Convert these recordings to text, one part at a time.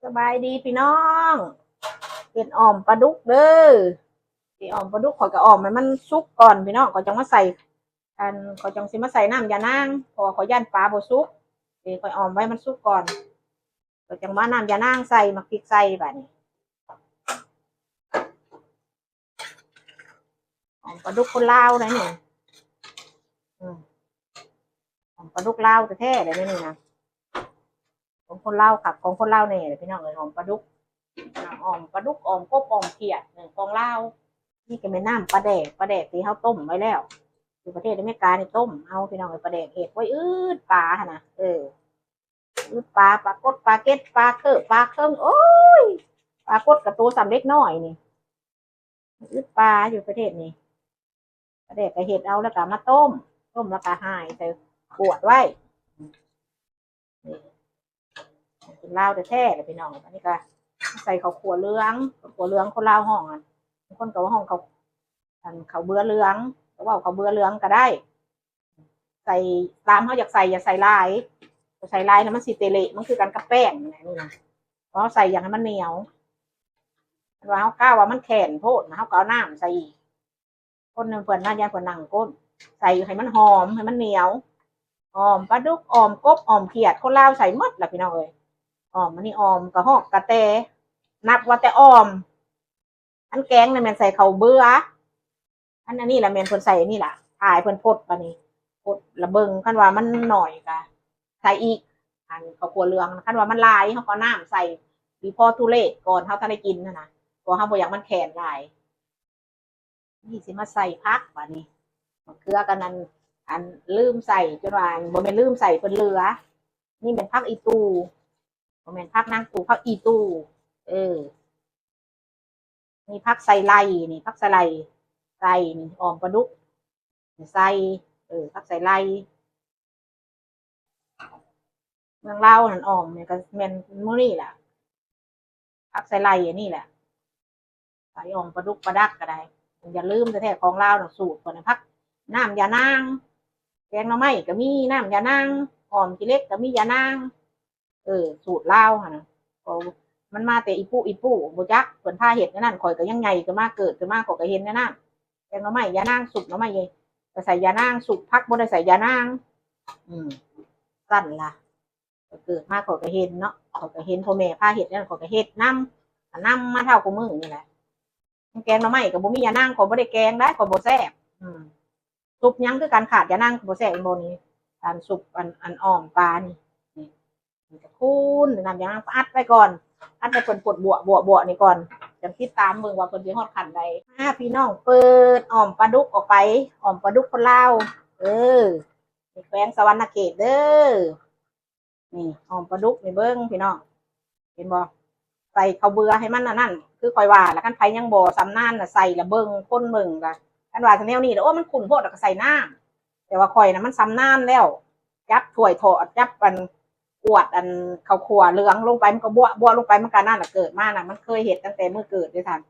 ສະບາຍດີພີ່ນ້ອງ ເຮັດອ່ອມປາດຸກເດີ. ຊິອ່ອມປາດຸກ ຂ້ອຍກໍອ່ອມໃຫ້ມັນສຸກກ່ອນພີ່ນ້ອງ ຂ້ອຍຈັ່ງມາໃສ່ ອັນ ຂ້ອຍຈັ່ງຊິມາໃສ່ນ້ຳຢານາງ ເພາະວ່າຂ້ອຍຢ້ານປາບໍ່ສຸກ. ເອີ ຂ້ອຍອ່ອມໄວ້ມັນສຸກກ່ອນ ຂ້ອຍຈັ່ງມານ້ຳຢານາງໃສ່ ໝາກພິກໃສ່ ບາດນີ້. ຫອມປາດຸກຄົນລາວໄດ໋ນີ້ ອືມ ຫອມປາດຸກລາວແທ້ໆ ໄດ໋ນີ້ນະ ຂອງຄົນລາວຄັກ ຂອງຄົນລາວແນ່ແຫຼະ ພີ່ນ້ອງເອີຍ. ຫອມປາດຸກ ຫອມປາດຸກ ຫອມກົບ ຫອມຂຽດ ຂອງລາວ. ນີ້ກໍແມ່ນນ້ຳປາແດກ ປາແດກທີ່ເຮົາຕົ້ມໄວ້ແລ້ວ ຢູ່ປະເທດອາເມລິການີ້ ຕົ້ມເອົາ ພີ່ນ້ອງເອີຍ. ປາແດກເຮັດໄວ້ອືດປາຫັ້ນນະ ເອີ ອືດປາ ປາກົດ ປາເກັດ ປາເຄີ ປາເຄີງ ໂອ້ຍ ປາກົດກໍໂຕສ່ຳເດັກນ້ອຍນີ້ ອືດປາຢູ່ປະເທດນີ້. ປາແດກກໍເຮັດເອົາ ແລ້ວກໍເອົາມາຕົ້ມ ຕົ້ມແລ້ວກໍຫາຍໃສ່ຂວດໄວ້. ນີ້ ເປັນລາວແທ້ໆ ແຫຼະພີ່ນ້ອງ. ອັນນີ້ກໍໃສ່ເຂົ້າຂົ້ວເຫຼືອງ ເຂົ້າຂົ້ວເຫຼືອງ ຄົນລາວຮ້ອງ ອັນ ບາງຄົນກໍວ່າຮ້ອງເຂົ້າ ອັນ ເຂົ້າເບືອເຫຼືອງ ກໍເວົ້າເຂົ້າເບືອເຫຼືອງກໍໄດ້. ໃສ່ ຕາມເຮົາຢາກໃສ່ ຢ່າໃສ່ຫຼາຍ ໃສ່ຫຼາຍແລ້ວມັນຊິເຕເລະ ມັນຄືກັນກັບແປ້ງນີ້ນະ. ເຮົາໃສ່ຢ່າງໃຫ້ມັນໜຽວ ຄັນວ່າເຮົາກະວ່າມັນແຂງໂພດນະ ເຮົາກໍເອົານ້ຳໃສ່ອີກ ຄົນໜຶ່ງເພິ່ນນະ ຢ້ານເພິ່ນນັ່ງກົ້ນ. ໃສ່ໃຫ້ມັນຫອມ ໃຫ້ມັນໜຽວ ອ່ອມປາດຸກ ອ່ອມກົບ ອ່ອມຂຽດ ຄົນລາວໃສ່ໝົດລະ ພີ່ນ້ອງເອີຍ. ອ່ອມ ອັນນີ້ອ່ອມກະຮອກກະແຕ ນັບວ່າແຕ່ອ່ອມ. ອັນແກງນີ້ແມ່ນໃສ່ເຂົ້າເບືອ ອັນ ອັນນີ້ລະແມ່ນເພິ່ນໃສ່ອັນນີ້ລະ ຖ້າໃຫ້ເພິ່ນພົດ ບາດນີ້ພົດລະເບິ່ງ ຄັນວ່າມັນໜ້ອຍກະໃສ່ອີກ ອັນເຂົ້າຂົ້ວເຫຼືອງ. ຄັນວ່າມັນຫຼາຍ ເຮົາກໍເອົານ້ຳໃສ່ ດີພໍທຸເລດ ກ່ອນເຮົາທັນໄດ້ກິນຫັ້ນນະ ເພາະເຮົາບໍ່ຢາກມັນແຂງຫຼາຍ. ນີ້ຊິມາໃສ່ຜັກ ບາດນີ້ ມະເຂືອກັນ ອັນ ອັນລືມໃສ່ ຈົນວ່າ ອັນ ບໍ່ແມ່ນລືມໃສ່ ເພິ່ນເຫຼືອ. ນີ້ແມ່ນຜັກອີ່ຕູ່ ບໍ່ແມ່ນຜັກນາງຕູ່ ຜັກອີ່ຕູ່ ເອີ. ນີ້ຜັກໄຊໄລ່ ນີ້ຜັກໄຊໄລ່ ໃສ່ນີ້ ອ່ອມປາດຸກໃສ່ ເອີ ຜັກໄຊໄລ່. ເມືອງລາວຫັ້ນອ່ອມນີ້ກໍແມ່ນມື້ນີ້ລະ ຜັກໄຊໄລ່ອັນນີ້ແຫຼະ ໃສ່ອ່ອມປາດຸກປາດັກກໍໄດ້. ຢ່າລືມແທ້ໆ ຂອງລາວນະ ສູດເພິ່ນນະ ຜັກ ນ້ຳຢານາງ ແກງໜໍ່ໄມ້ກໍມີນ້ຳຢານາງ ອ່ອມຂີ້ເຫຼັກກໍມີຢານາງ. ເອີ ສູດລາວຫັ້ນນະ ກໍມັນມາແຕ່ອີ່ປຸອີ່ປຸ ບໍ່ຈັກ ເພິ່ນພາເຮັດແນວນັ້ນ. ຂ້ອຍກໍຍັງໃຫຍ່ຂຶ້ນມາ ເກີດຂຶ້ນມາ ຂ້ອຍກໍເຫັນແນວນັ້ນ. ແກງໜໍ່ໄມ້ຢານາງ ຊຸບໜໍ່ໄມ້ ກໍໃສ່ຢານາງ ຊຸບຜັກບໍ່ໄດ້ໃສ່ຢານາງ. ອືມ ຊັ້ນລະ ເກີດມາຂ້ອຍກໍເຫັນເນາະ ຂ້ອຍກໍເຫັນພໍ່ແມ່ພາເຮັດແນວນັ້ນ ຂ້ອຍກໍເຮັດນຳ ກໍນຳມາເທົ່າຄູ່ມື້ນີ້ແຫຼະ. ແກງໜໍ່ໄມ້ກໍບໍ່ມີຢານາງ ຂ້ອຍບໍ່ໄດ້ແກງໄດ໋ ຂ້ອຍບໍ່ແຊບ. ອືມ ຊຸບຫຍັງຄືກັນ ຂາດຢານາງບໍ່ແຊບ ເຫັນບໍ່ນີ້ ອັນຊຸບ ອັນ ອັນອ່ອມປານີ້ ນີ້ ນີ້ກໍຄູນນ້ຳຢານາງ ອັດໄວ້ກ່ອນ ອັດໃຫ້ເພິ່ນປົດບວະໆໆນີ້ກ່ອນ ຈັ່ງຕິດຕາມເບິ່ງວ່າເພິ່ນຊິຮອດຂັ້ນໃດ. ພາພີ່ນ້ອງເປີດອ່ອມປາດຸກອອກໄປ ອ່ອມປາດຸກຄົນລາວ ເອີ ແຂວງສະຫວັນນະເຂດເດີ. ນີ້ ອ່ອມປາດຸກນີ້ ເບິ່ງພີ່ນ້ອງ ເຫັນບໍ່ ໃສ່ເຂົ້າເບືອໃຫ້ມັນອັນນັ້ນ ຄືຂ້ອຍວ່າລະ ຄັນໃຜຍັງບໍ່ຊຳນານນະ ໃສ່ລະເບິ່ງ ຄົນເບິ່ງລະ ຄັນວ່າແນວນີ້ລະ ໂອ້ ມັນຂຸ້ນໂພດ ລະກໍໃສ່ນ້ຳ. ແຕ່ວ່າຂ້ອຍນະ ມັນຊຳນານແລ້ວ ຈັບຖ້ວຍ ຖອດ ຈັບອັນ ກວດອັນເຂົ້າຂົ້ວເຫຼືອງລົງໄປ ມັນກໍບວະໆລົງໄປ ມັນກໍນັ້ນລະ ເກີດມານະ ມັນເຄີຍເຮັດຕັ້ງແຕ່ມື້ເກີດເດ້ທ່ານ.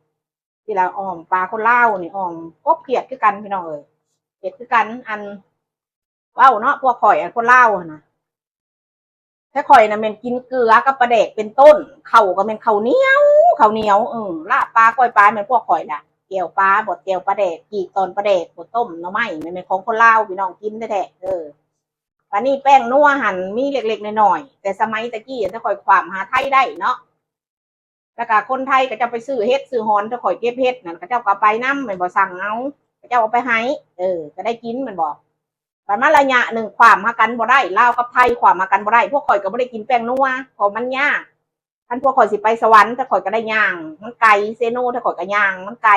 ທີ່ລາວອ່ອມປາຄົນລາວນີ້ ອ່ອມກົບຂຽດຄືກັນ ພີ່ນ້ອງເອີຍ ເຮັດຄືກັນ. ອັນ ເວົ້າເນາະ ພວກຂ້ອຍ ອັນ ຄົນລາວຫັ້ນນະ ແຕ່ຂ້ອຍນະແມ່ນກິນເກືອກັບປາແດກເປັນຕົ້ນ ເຂົ້າກໍແມ່ນເຂົ້າໜຽວ ເຂົ້າໜຽວ ເອີ ລາບປາ ກ້ອຍປາ ແມ່ນພວກຂ້ອຍລະ ແຈ່ວປາບໍ ແຈ່ວປາແດກ ຈີກຕອນປາແດກບໍ ຕົ້ມໜໍ່ໄມ້ ແມ່ນຂອງຄົນລາວ ພີ່ນ້ອງ ກິນແທ້ໆ ເອີ. ບາດນີ້ແປ້ງນົວຫັ້ນມີເລັກໆນ້ອຍໆ ແຕ່ສະໄໝແຕ່ກີ້ ແຕ່ຂ້ອຍຄວ້ຳຫາໄທໄດ້ເນາະ ແລ້ວກະຄົນໄທເຂົາເຈົ້າໄປຊື້ເຫັດຊື້ຫອນ ແຕ່ຂ້ອຍເກັບເຫັດນັ້ນ ເຂົາເຈົ້າກໍເອົາໄປນຳແມ່ນບໍ່ ສັ່ງເອົາ ເຂົາເຈົ້າເອົາໄປໃຫ້ ເອີ ກໍໄດ້ກິນແມ່ນບໍ່. ບັດມາໄລຍະໜຶ່ງຄວ້ຳຫາກັນບໍ່ໄດ້ ລາວກັບໄທຄວ້ຳຫາກັນບໍ່ໄດ້ ພວກຂ້ອຍກໍບໍ່ໄດ້ກິນແປ້ງນົວ ເພາະມັນຍາກ. ຄັນພວກຂ້ອຍຊິໄປສະຫວັນ ແຕ່ຂ້ອຍກໍໄດ້ຍ່າງ ມັນໄກ ເຊໂນ ແຕ່ຂ້ອຍກໍຍ່າງ ມັນໄກ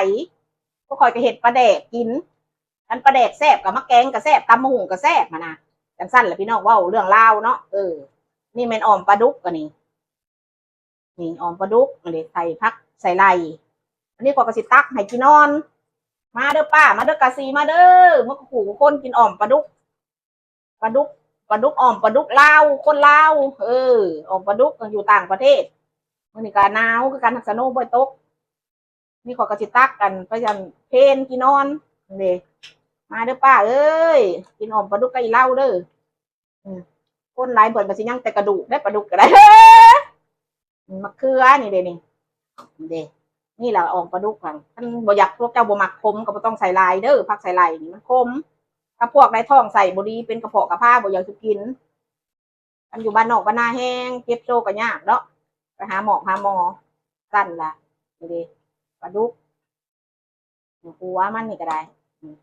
ພວກຂ້ອຍກໍເຮັດປາແດກກິນ ຄັນປາແດກແຊບກໍມາແກງກໍແຊບ ຕຳບັກຫຸ່ງກໍແຊບຫັ້ນນະ. ຈັ່ງຊັ້ນລະ ພີ່ນ້ອງ ເວົ້າເລື່ອງລາວເນາະ ເອີ. ນີ້ແມ່ນອ່ອມປາດຸກ ອັນນີ້ ນີ້ອ່ອມປາດຸກ ອັນນີ້ໃສ່ຜັກໃສ່ໄລ່. ອັນນີ້ຂ້ອຍກໍຊິຕັກໃຫ້ກິນນອນ ມາເດີປ້າ ມາເດີກາຊີ ມາເດີ ມາຄູ່ຄົນກິນອ່ອມປາດຸກ ປາດຸກ ປາດຸກ ອ່ອມປາດຸກລາວ ຄົນລາວ ເອີ ອ່ອມປາດຸກຢູ່ຕ່າງປະເທດ. ມື້ນີ້ກໍໜາວຄືກັນ ຫາກສະໂນບໍ່ຕົກ. ນີ້ຂ້ອຍກໍຊິຕັກກັນໄປອັນເພນກິນນອນເດ້. ມາເດີປ້າເອີຍ ກິນອ່ອມປາດຸກກັບອີ່ເລົາເດີ. ອືມ ຄົນຫຼາຍເພິ່ນກໍຊິຍັງແຕ່ກະດູກໄດ໋ ປາດຸກກໍໄດ້. ໝາກເຂືອນີ້ເດ້ນີ້ ນີ້ເດ້ ນີ້ລະອ່ອມປາດຸກຫັ້ນ. ຄັນບໍ່ຢາກ ພວກເຈົ້າບໍ່ມັກຂົມກໍບໍ່ຕ້ອງໃສ່ຫຼາຍເດີ້ ຜັກສາຫຼ່າຍນີ້ມັນຂົມ. ຖ້າພວກໃດທ້ອງໄສ້ບໍ່ດີ ເປັນກະເພາະກະພາ ບໍ່ຢາກສຸກິນ ຄັນຢູ່ບ້ານນອກບ້ານນາແຮງ ເຈັບໂຊກໍຍາກເນາະ ໄປຫາໝໍຫາໝໍ. ຊັ້ນລະ ນີ້ເດ້ ປາດຸກ ຫົວມັນນີ້ກໍໄດ້ ອືມ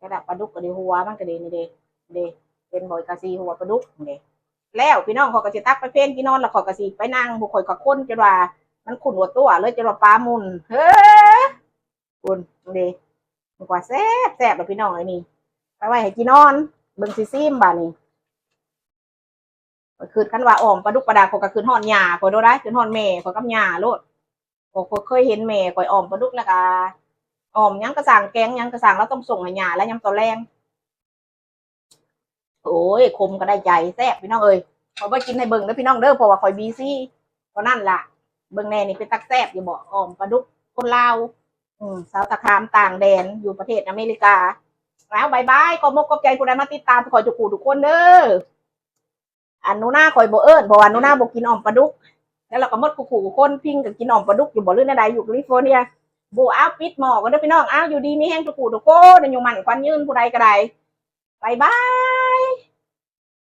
ກະດາບປາດຸກກໍດີ ຫົວມັນກໍດີ ນີ້ເດ້ ເດ້ ເຫັນບໍ່ ກະຊິຫົວປາດຸກນີ້ເດ້. ແລ້ວພີ່ນ້ອງ ຂ້ອຍກໍຊິຕັກໄປເພນກິນນອນ ແລ້ວຂ້ອຍກໍຊິໄປນັ່ງ ພວກຂ້ອຍກໍຄົນຈົນວ່າມັນຂຸ້ນຫົວຕົວເລີຍ ຈົນວ່າປາໝຸ່ນ ເຮີ ພຸ້ນເດ້ ມັນກວ່າແຊບໆ ແລ້ວພີ່ນ້ອງເອີຍນີ້ ໄປໄວ້ໃຫ້ຈີນອນ ເບິ່ງຊິຊີມບາດນີ້. ຂ້ອຍຄິດ ຄັນວ່າອ່ອມປາດຸກປາດາ ຂ້ອຍກໍຄິດຮອດຍ່າຂ້ອຍໂລດໄດ໋ ຄິດຮອດແມ່ຂ້ອຍກັບຍ່າໂລດ. ຂ້ອຍເຄີຍເຫັນແມ່ຂ້ອຍອ່ອມປາດຸກ ແລ້ວກໍອ່ອມຫຍັງກໍຊ່າງ ແກງຫຍັງກໍຊ່າງ ລາວຕ້ອງສົ່ງໃຫ້ຍ່າລາວຍາມຕອນແລງ. ໂອ້ຍ ຂົມກໍໄດ້ໃຈ ແຊບພີ່ນ້ອງເອີຍ. ຂ້ອຍບໍ່ກິນໃຫ້ເບິ່ງເດີ້ພີ່ນ້ອງເດີ້ ເພາະວ່າຂ້ອຍບີຊີ. ເທົ່ານັ້ນລະ ເບິ່ງແດ່ນີ້ ເປັນຕາແຊບຢູ່ບໍ່ ອ່ອມປາດຸກຄົນລາວ ອືມ ຊາວທ່າຂາມຕ່າງແດນ ຢູ່ປະເທດອາເມລິກາ. ແລ້ວບາຍບາຍ ຂອບມົກຂອບໃຈຜູ້ໃດມາຕິດຕາມຂ້ອຍທຸກຜູ້ທຸກຄົນເດີ້. ອັນໜູນາຂ້ອຍບໍ່ເອີ້ນ ເພາະວ່າໜູນາບໍ່ກິນອ່ອມປາດຸກ ແລ້ວລາວກໍໝົດຄູ່ໆຄົນ. ພິງກໍກິນອ່ອມປາດຸກຢູ່ບໍ່ ຫຼືແນວໃດ ຢູ່ຄາລິຟໍເນຍ. ບໍ່ ເອົາ ປິດໝໍ້ກ່ອນເດີ້ພີ່ນ້ອງ. ເອົາ ຢູ່ດີມີແຮງທຸກຜູ້ທຸກຄົນ ອາຍຸໝັ້ນຂວັນຍືນ ຜູ້ໃດກໍໄດ້. ບາຍບາ